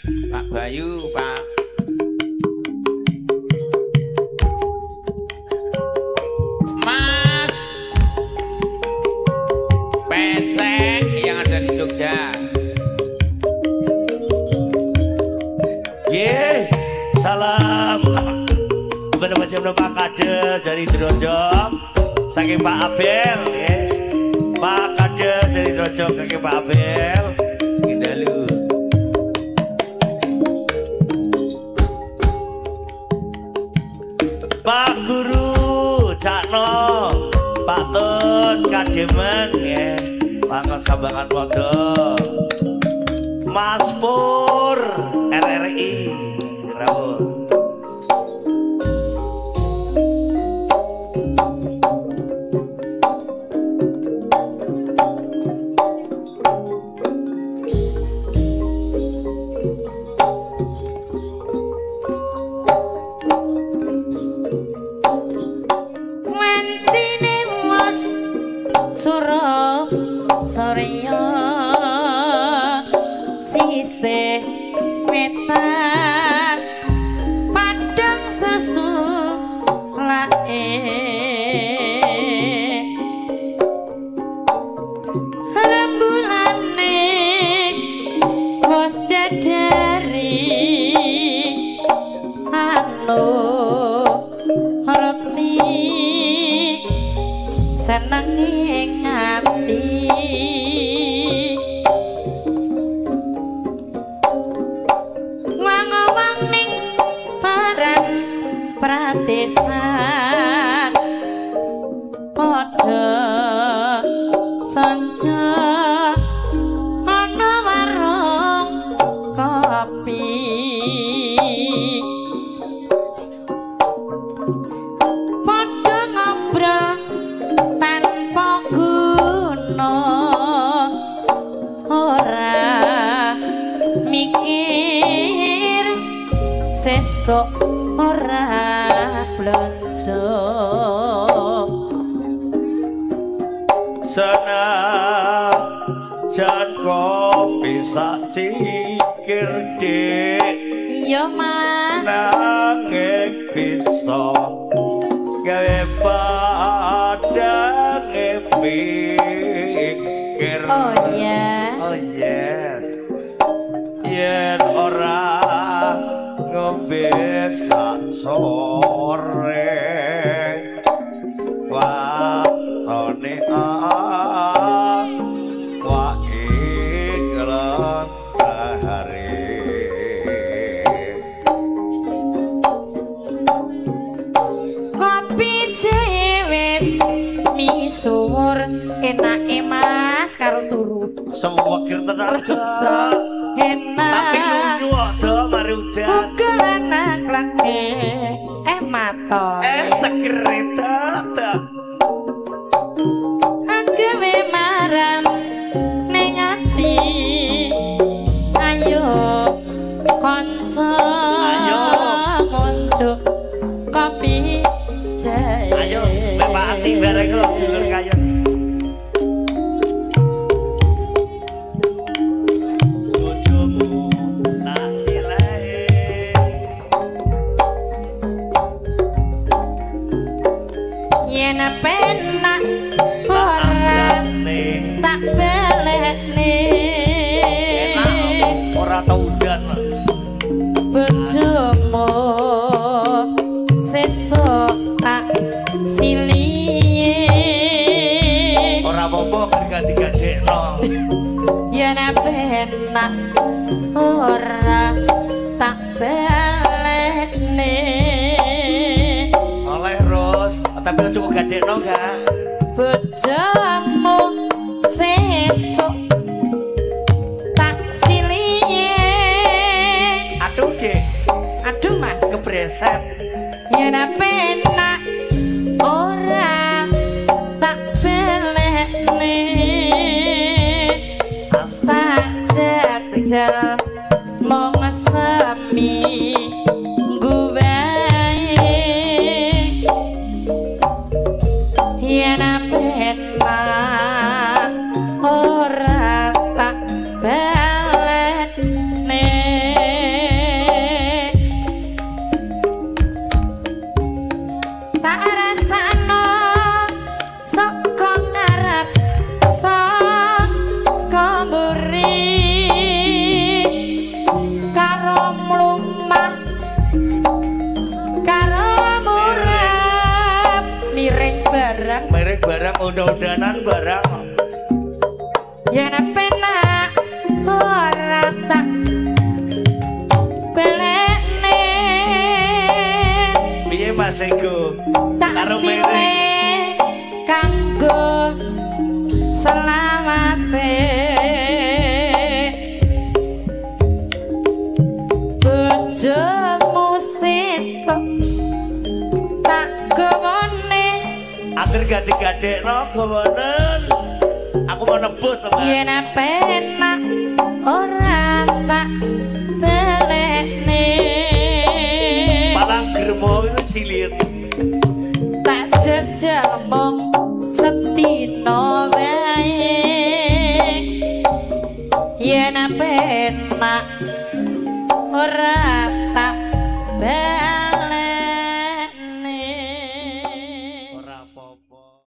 Pak Bayu, Pak Mas Pesek yang ada di Jogja. Ye, salam kepada macam Pak Kader dari Drodok, saking Pak Abel, ye. Pak Kader dari Drodok saking Pak Abel. Dalu. Pak Guru Cakno, Pak Tun Kademen, ye. Pak Sambangan Podo, Mas Pur RRI, rawuh. Surya sisih wetan padang sesulake rembulane wis dadari anu roti seneng ing ati. Wang-wang ning paran pratesan padha sanca ana warung kopi padha ngobrol tanpa guna ora mikir sesuk ora blonjo. Senajan kopi sak cikir dik, iya Mas, nanging bisa gawe padange pikir. Oh iya, oh iya, yen ora ngombe sak sore waktone awake glentahare. Kopi wis misuwur enake Mas karo turu. Sewegir tenan enak. Tapi lunyu aja mari udan. Uga lanang lake maton. Seger dadak. Anggawe maram ning ati. Ayo kanca, ayo ngunjuk kopi jahe. Ayo Bapak Ati bareng lho dulur kaya. Bojomu tak silehe. Yen penak ora tak belekne. Enak ora tau udan. Bojomu sesuk tak silihe. Ora apa-apa kan ganti-gantikno. Yen penak ora tak belekne. Oleh Ros, tapi cukup gadekno gak? Bojomu sesuk tak silihe. Aduh Dik, aduh Mas, kebreset. Yen penak ora tak belekne. Tak jajal mong seminggu wae. Yen penak ora tak balekne. undang-undangan barang. Yen penak ora tak balekne. Piye Mas Ego? Tak sile kanggo selawase. Bojomu sesuk tak gowone. Akhir ganti-gadekno gowonen. Aku mau nebus teman. Yen penak ora tak balekne. Palang germo itu silit. Tak jejel mung setino wae. Yen penak ora